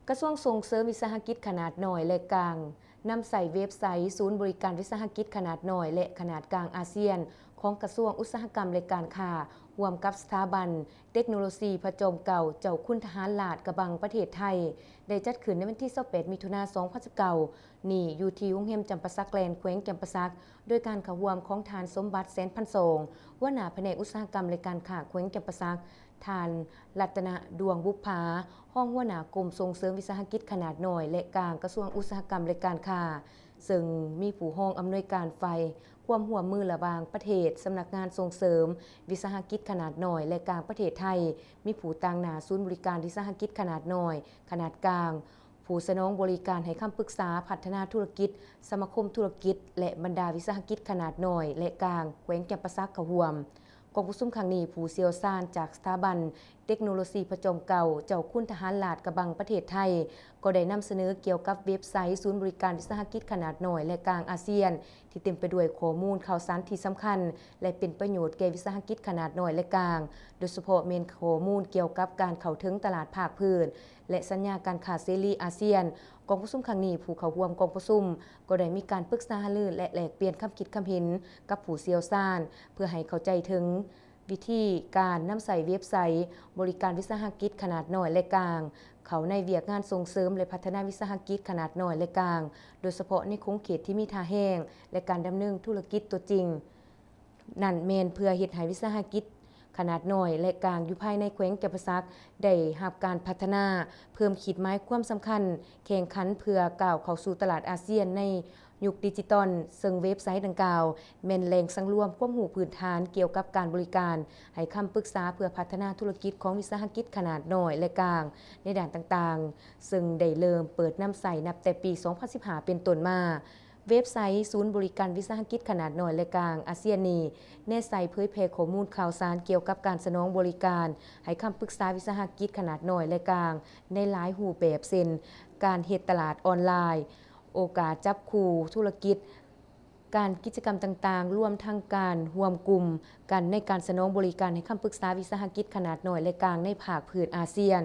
ກະຊວງສົ່ງເສີມວິສາຫະກິດຂະໜາດນ້ອຍ ແລະ ກາງ ນຳໃຊ້ເວັບໄຊສູນບໍລິການວິສາຫະກິດຂະໜາດນ້ອຍ ແລະ ຂະໜາດກາງອາຊຽນ ຂອງກະຊວງອຸດສາຫະກຳ ແລະ ການຄ້າ ຮ່ວມກັບສະຖາບັນເຕັກໂນໂລຊີພະຈອມເກົ້າເຈົ້າຄຸນທະຫານລາດກະບັງປະເທດໄທ ໄດ້ຈັດຂຶ້ນໃນວັນທີຊາວແປດ ມິຖຸນາ ສອງພັນສິບເກົ້ານີ້ ຢູ່ທີ່ໂຮງແຮມຈຳປາສັກແລນແຂວງຈຳປາສັກ ໂດຍການເຂົ້າຮ່ວມຂອງທ່ານ ສົມບັດ ແສນພັນຊອງ ຫົວໜ້າພະແນກອຸດສາຫະກຳ ແລະ ການຄ້າແຂວງຈຳປາສັກ, ທ່ານ ລັດຕະນະ ດວງບຸບຜາ ຮອງຫົວໜ້າກົມສົ່ງເສີມວິສາຫະກິດຂະໜາດນ້ອຍ ແລະ ກາງ ກະຊວງອຸດສາຫະກຳ ແລະ ການຄ້າ ເຊິ່ງມີຜູ້ຮອງອຳນວຍການຝ່າຍຄວາມຮ່ວມມືລະຫວ່າງປະເທດ ສຳນັກງານສົ່ງເສີມວິສາຫະກິດຂະໜາດນ້ອຍ ແລະ ກາງປະເທດໄທ, ມີຜູ້ຕາງໜ້າສູນບໍລິການວິສາຫະກິດຂະໜາດນ້ອຍ, ຂະໜາດກາງ, ຜູ້ສະໜອງບໍລິການໃຫ້ຄຳປຶກສາພັດທະນາທຸລະກິດ, ສະມາຄົມທຸລະກິດ ແລະ ບັນດາວິສາຫະກິດຂະໜາດນ້ອຍ ແລະ ກາງ ແຂວງຈຳປາສັກເຂົ້າຮ່ວມ. ກອງປະຊຸມຄັ້ງນີ້ ຜູ້ຊ່ຽວຊານຈາກສະຖາບັນເຕັກໂນໂລຊີພະຈອມເກົ້າເຈົ້າຄຸນທະຫານລາດກະບັງປະເທດໄທ ກໍໄດ້ນຳສະເໜີກ່ຽວກັບເວັບໄຊສູນບໍລິການວິສາຫະກິດຂະໜາດນ້ອຍ ແລະ ກາງອາຊຽນ ທີ່ເຕັມໄປດ້ວຍຂໍ້ມູນຂ່າວສານທີ່ສຳຄັນ ແລະ ເປັນປະໂຫຍດແກ່ວິສາຫະກິດຂະໜາດນ້ອຍ ແລະ ກາງ, ໂດຍສະເພາະແມ່ນຂໍ້ມູນກ່ຽວກັບການເຂົ້າເຖິງຕະຫຼາດພາກພື້ນ ແລະ ສັນຍາການຄ້າເສລີອາຊຽນ. ກອງປະຊຸມຄັ້ງນີ້ ຜູ້ເຂົ້າຮ່ວມກອງປະຊຸມກໍໄດ້ມີການປຶກສາຫາລື ແລະ ແລກປ່ຽນຄຳຄິດຄຳເຫັນກັບຜູ້ຊ່ຽວຊານ ເພື່ອໃຫ້ເຂົ້າໃຈເຖິງວິທີການນຳໃຊ້ເວັບໄຊບໍລິການວິສາຫະກິດຂະໜາດນ້ອຍ ແລະ ກາງ ເຂົ້າໃນວຽກງານສົ່ງເສີມ ແລະ ພັດທະນາວິສາຫະກິດຂະໜາດນ້ອຍ ແລະ ກາງ, ໂດຍສະເພາະໃນຂົງເຂດທີ່ມີທ່າແຮງ ແລະ ການດຳເນີນທຸລະກິດຕົວຈິງ. ນັ້ນແມ່ນເພື່ອເຮັດໃຫ້ວິສາຫະກິດຂະໜາດນ້ອຍ ແລະ ກາງຢູ່ພາຍໃນແຂວງຈຳປາສັກໄດ້ຮັບການພັດທະນາ, ເພີ່ມຂີດໝາຍຄວາມສຳຄັນ, ແຂ່ງຂັນເພື່ອກ້າວເຂົ້າສູ່ຕະຫຼາດອາຊຽນໃນຍຸກດິຈິຕອນ, ເຊິ່ງເວັບໄຊດັ່ງກ່າວແມ່ນແຫຼ່ງສັງລວມຄວາມຮູ້ພື້ນຖານກ່ຽວກັບການບໍລິການ, ໃຫ້ຄຳປຶກສາເພື່ອພັດທະນາທຸລະກິດຂອງວິສາຫະກິດຂະໜາດນ້ອຍ ແລະ ກາງໃນດ້ານຕ່າງໆ, ເຊິ່ງໄດ້ເລີ່ມເປີດນຳໃຊ້ນັບແຕ່ປີສອງພັນສິບຫ້າເປັນຕົ້ນມາ. ເວັບໄຊສູນບໍລິການວິສາຫະກິດຂະໜາດນ້ອຍ ແລະ ກາງອາຊຽນນີ້ ແນໃສ່ເຜີຍແຜ່ຂໍ້ມູນຂ່າວສານກ່ຽວກັບການສະໜອງບໍລິການໃຫ້ຄຳປຶກສາວິສາຫະກິດຂະໜາດນ້ອຍ ແລະ ກາງ ໃນຫຼາຍຮູບແບບ ເຊັ່ນ ການເຮັດຕະຫຼາດອອນລາຍ, ໂອກາດຈັບຄູ່ທຸລະກິດ, ການກິດຈະກຳຕ່າງໆ, ລວມທັງການຮ່ວມກຸ່ມກັນໃນການສະໜອງບໍລິການໃຫ້ຄຳປຶກສາວິສາຫະກິດຂະໜາດນ້ອຍ ແລະ ກາງໃນພາກພື້ນອາຊຽນ.